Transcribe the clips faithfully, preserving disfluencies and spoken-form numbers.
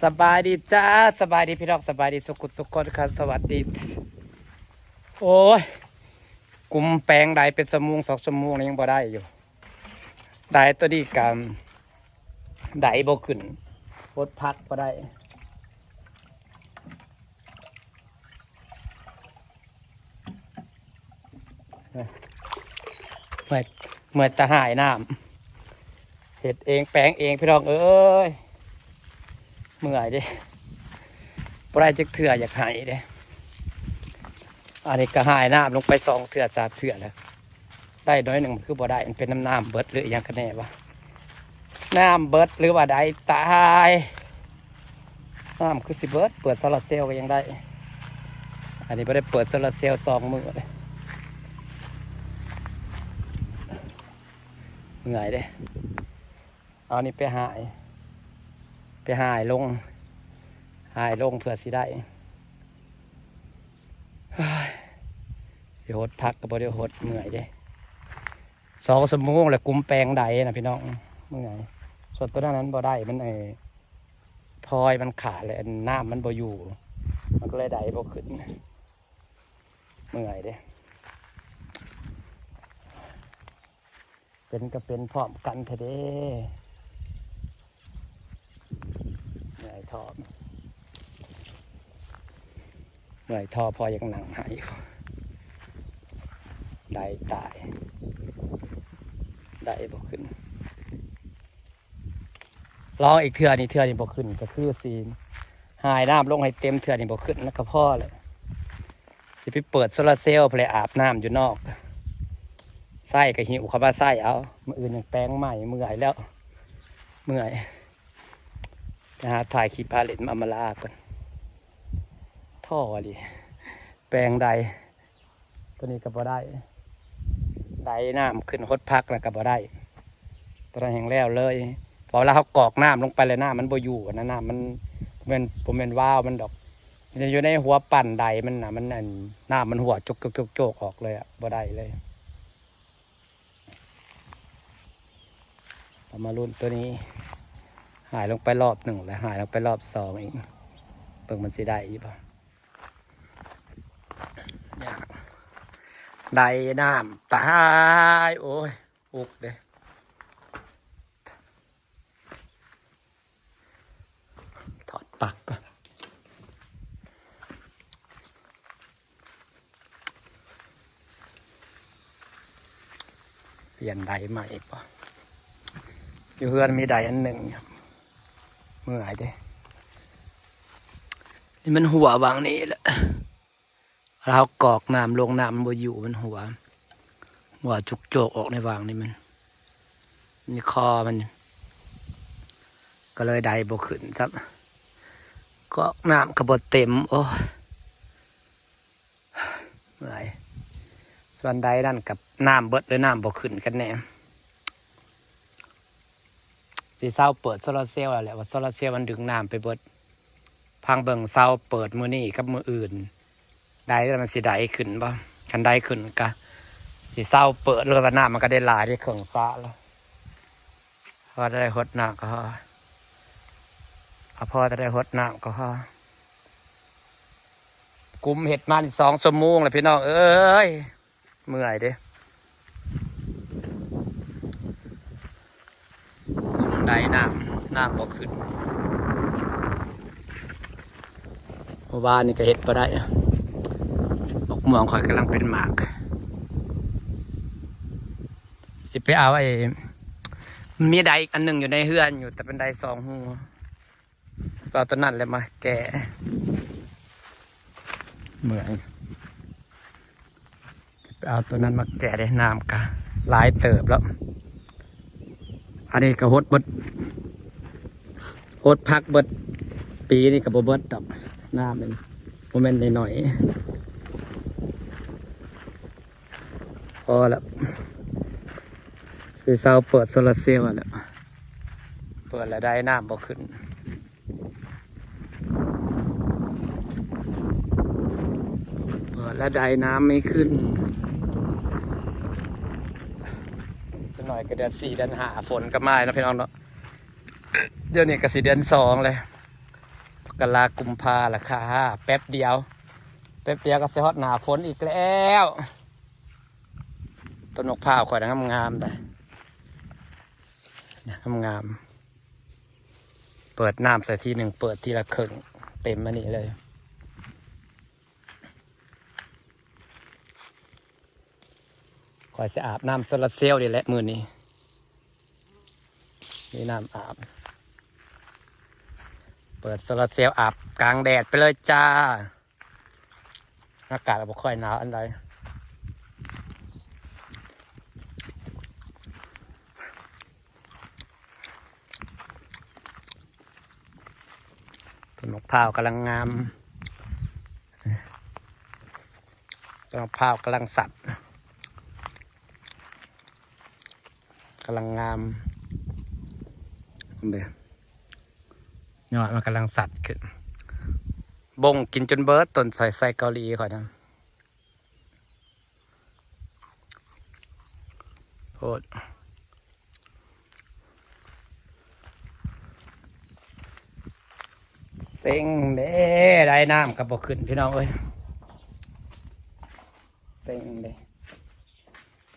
สบายดีจ้า สบายดีพี่น้อง สบายดีสุขุสุขคนครับ สวัสดี โอ้ย กุมแปงได้เป็นชั่วโมงสองชั่วโมงนี่ยังบ่ได้อยู่ ได้ตัวนี้กะได้บ่ขึ้น หดผักบ่ได้ เมื่อย เมื่อยตาหายน้ำ เฮ็ดเองแปงเองพี่น้องเอ้ย เมื่อยเด้ บ่ได้จักเทื่ออยากหายเด้ อันนี้ก็หายน้ำลงไปสองเทื่อสามเทื่อแล้ว ได้น้อยหนึ่งมันคือบ่ได้ มันเป็นน้ำน้ำเบิดหรืออิหยังกันแน่วะ น้ำเบิดหรือว่าได้ตาย น้ำคือสิเบิด เปิดโซลาร์เซลล์ก็ยังได้ อันนี้บ่ได้เปิดโซลาร์เซลล์สองมื้อเลย เมื่อยเด้ เอานี่ไปหาย ไปหายลง หายลงเพื่อสิได้ เฮ้ย สิหดผักก็บ่ได้หด เมื่อยเด้ สองชั่วโมงแล้วกุมแปงได้นะพี่น้อง เมื่อย ส่วนตัวนั้นนั้นบ่ได้ มันไอ้พลอยมันขาดเลย น้ำมันบ่อยู่ มันก็เลยได้บ่ขึ้น เมื่อยเด้ เป็นก็เป็นพร้อมกันแท้เด้ เมื่อยท้อ เมื่อยท้อพอยังนั่งหายอยู่ ได้ตาย ได้บ่ขึ้น ลองอีกเทื่อนี่ เทื่อนี่บ่ขึ้นก็คือสิหายน้ำลงให้เต็ม เทื่อนี่บ่ขึ้นนะก็พอเลย สิไปเปิดโซลาร์เซลล์ไปเลย อาบน้ำอยู่นอก ใส่ก็หิ้วเข้ามาใส่เอา มื้ออื่นยังแปงใหม่ เมื่อยแล้ว เมื่อย ไปหาถ่ายคลิปพาเล่นมามาลาก่อน ท้อดิ แปงได้ ตัวนี้ก็บ่ได้ ได้น้ำขึ้นหดผักแล้วก็บ่ได้ ตัวนั้นแห้งแล้วเลย เพราะเวลาเขากรอกน้ำลงไปเลย น้ำมันบ่อยู่นะ น้ำมันบ่แม่นบ่แม่นวาล์วมันดอก มันอยู่ในหัวปั่นไดมันนะ มันอัน น้ำมันหัวโจกโจกโจกโจกออกเลยอะ บ่ได้เลย เรามาลุ้นตัวนี้ หายลงไปรอบหนึ่งแล้ว หายลงไปรอบสองอีก เบิ่งมันสิได้อีกบ่ ยาก ได้น้ำตาย โอ้ย อุกเด้ ถอดปลั๊กก่อน เปลี่ยนไดใหม่อีกบ่ อยู่เฮือนมีไดอันหนึ่ง เมื่อยเด้ นี่มันหัววางนี่แหละ เรากรอกน้ำลง น้ำมันบ่อยู่ มันหัว หัวจุกโจกออกในวางนี่มัน นี่คอมัน ก็เลยไดบ่ขึ้นซ้ำ กรอกน้ำก็บ่เต็ม โอ้ย เมื่อย ส่วนไดนั่นกับน้ำเบิดหรือน้ำบ่ขึ้นกันแน่ สิเซาเปิดโซลาร์เซลล์แล้วแหละ ว่าโซลาร์เซลล์มันดึงน้ำไปเบิด พังเบิ่งเซาเปิดมื้อนี้กับมื้ออื่น ไดแล้วมันสิไดขึ้นบ่ คันไดขึ้นก็สิเซาเปิด หรือว่าน้ำมันก็ได้หลายได้เครื่องสระแล้ว พอได้หดน้ำก็พอ เอาพอจะได้หดน้ำก็พอ กุมเฮ็ดมานี่สองชั่วโมงแล้วพี่น้องเอ้ย เมื่อยเด้ กุมได้น้ำ น้ำบ่ขึ้น เมื่อวานนี่ก็เฮ็ดบ่ได้อะ บักม่วงข่อยกำลังเป็นหมาก สิไปเอาไอ้ มันมีไดอีกอันหนึ่งอยู่ในเฮือนอยู่ แต่เป็นไดสองหู สิไปเอาตัวนั้นแหละมาแก่ เมื่อย ไปเอาตัวนั้นมาแก่ได้ น้ำกะหลายเติบแล้ว อันนี้ก็หดเบิด หดผักเบิด ปีนี้ก็บ่เบิดดอก น้ำมันบ่แม่นน้อยๆ พอแล้ว สิเซาเปิดโซลาร์เซลล์แล้ว เปิดแล้วได้น้ำบ่ขึ้น เปิดแล้วได้น้ำไม่ขึ้น จักหน่อยก็เดือนสี่เดือนห้าฝนก็มาแล้วพี่น้องเนาะ เดี๋ยวนี้ก็สิเดือนสองเลย กรากุมภาละค่ะ แป๊บเดียว แป๊บเดียวก็สิฮอดหน้าฝนอีกแล้ว ต้นมะพร้าวข่อยงามๆ ได้ งามๆ เปิดน้ำใส่ทีหนึ่ง เปิดทีละครึ่ง เต็มอันนี้เลย ข่อยสิอาบน้ำโซลาร์เซลล์นี่แหละมื้อนี้ มีน้ำอาบ เปิดโซลาร์เซลล์อาบกลางแดดไปเลยจ้า อากาศก็บ่ค่อยหนาวอันใด ต้นมะพร้าวกำลังงาม ต้นมะพร้าวกำลังสัด กำลังงาม เด้ ยอดมันกำลังสัดขึ้น บงกินจนเบิด ต้นไทรไทรเกาหลีข่อยนะ โพด เซ็งเด้ ได้น้ำก็บ่ขึ้นพี่น้องเอ้ย เซ็งเด้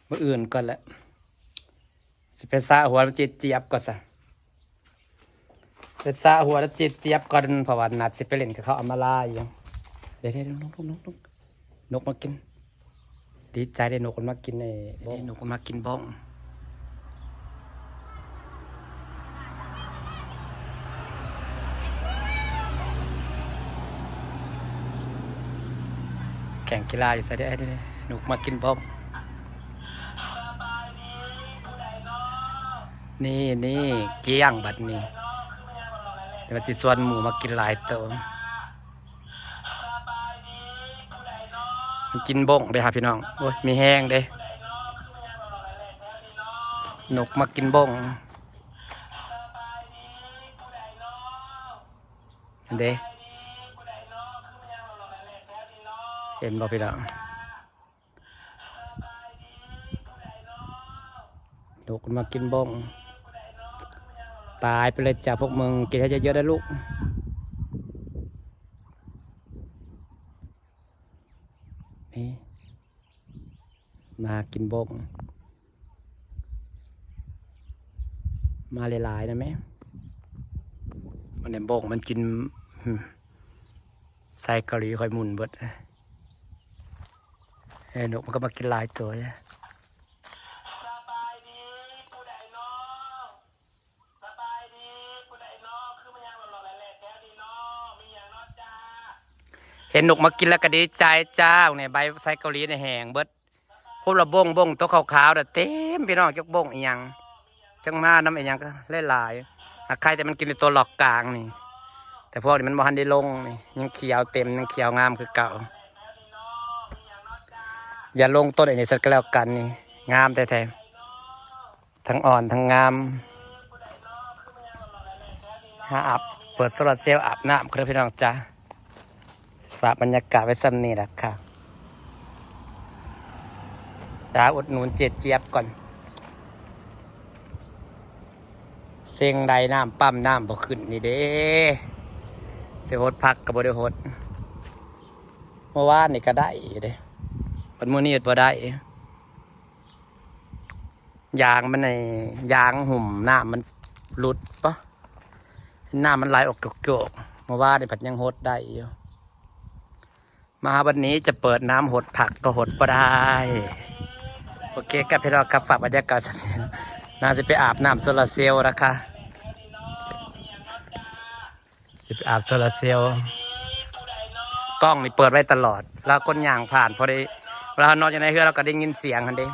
มื้ออื่นก่อนแหละ สิไปสระหัวน้ำเจี๊ยบก่อนซะ ไปสระหัวน้ำเจี๊ยบก่อน เพราะว่านัดสิไปเล่นกับเขาอำมาลาอยู่ เดี๋ยวๆ นกๆๆๆ นกมากิน ดีใจได้นกมันมากินไอ้บ้อง นกมันมากินบ้อง แข่งกีฬาอยู่ไสเด้ นกมากินบ้อง นี่ นี่ เกลี้ยงบัดนี้ เดี๋ยวมันสิชวนหมู่มากินหลายโต มันกินบ้องเด้ครับพี่น้อง โอ้ย มีแฮงเด้ นกมากินบ้องเด้ เห็นบ่พี่น้อง นกมันมากินบ้อง ตายไปเลยจ้ะพวกมึง กินให้เยอะๆนะลูก นี่ มากินบ้อง มาหลายๆนะแม่ มันเนี่ยบ้องมันกิน อืม ไส้เกาหลีข่อยหมุนเบิด เอ้ย นกมันก็มากินหลายตัวเลย สบายดีผู้ใดน้อ สบายดีผู้ใดน้อ คือมันยังหล่อๆแหล่ๆแถวนี้น้อ มีหยังน้อจ้า เห็นนกมากินแล้วก็ดีใจจ้า เนี่ย ใบไส้เกาหลีเนี่ยแห้งเบิด พวกละบ้งบ้งตัวขาวๆน่ะเต็มพี่น้อง จักบ้งอีหยัง จังมาน้ำอีหยังก็หลายๆ หากใครแต่มันกินในตัวหลอกกลางนี่ แต่พวกนี้มันบ่ทันได้ลงนี่ ยังเขียวเต็ม ยังเขียวงามคือเก่า อย่าลงต้นไอ้นี่สักก็แล้วกันนี่ งามแท้ๆ ทั้งอ่อนทั้งงาม หาอาบ เปิดโซลาร์เซลล์อาบน้ำครับพี่น้องจ้า ฝากบรรยากาศไว้ส่ำนี้แหละค่ะ เดี๋ยวอุดหนุนเจ๊เจี๊ยบก่อน เซ็งได้น้ำปั๊มน้ำบ่ขึ้นนี่เด้ สิหดผักก็บ่ได้หด เมื่อวานนี่ก็ได้อยู่เด้ วันมื้อนี้บ่ได้ ยางมันใน ยางหุ้มน้ำมันหลุดปะ น้ำมันไหลออกโจกๆ เมื่อวานนี่ผัดยังหดได้อยู่ มาวันนี้จะเปิดน้ำหดผักก็หดบ่ได้ โอเคครับพี่น้องครับ ฝากบรรยากาศสักนิด น่าจะไปอาบน้ำโซลาร์เซลล์นะคะ สิไปอาบโซลาร์เซลล์ กล้องนี่เปิดไว้ตลอด แล้วคนย่างผ่านพอดี แล้วนอนอยู่ในเฮือนเราก็ได้ยินเสียงหั้นเด้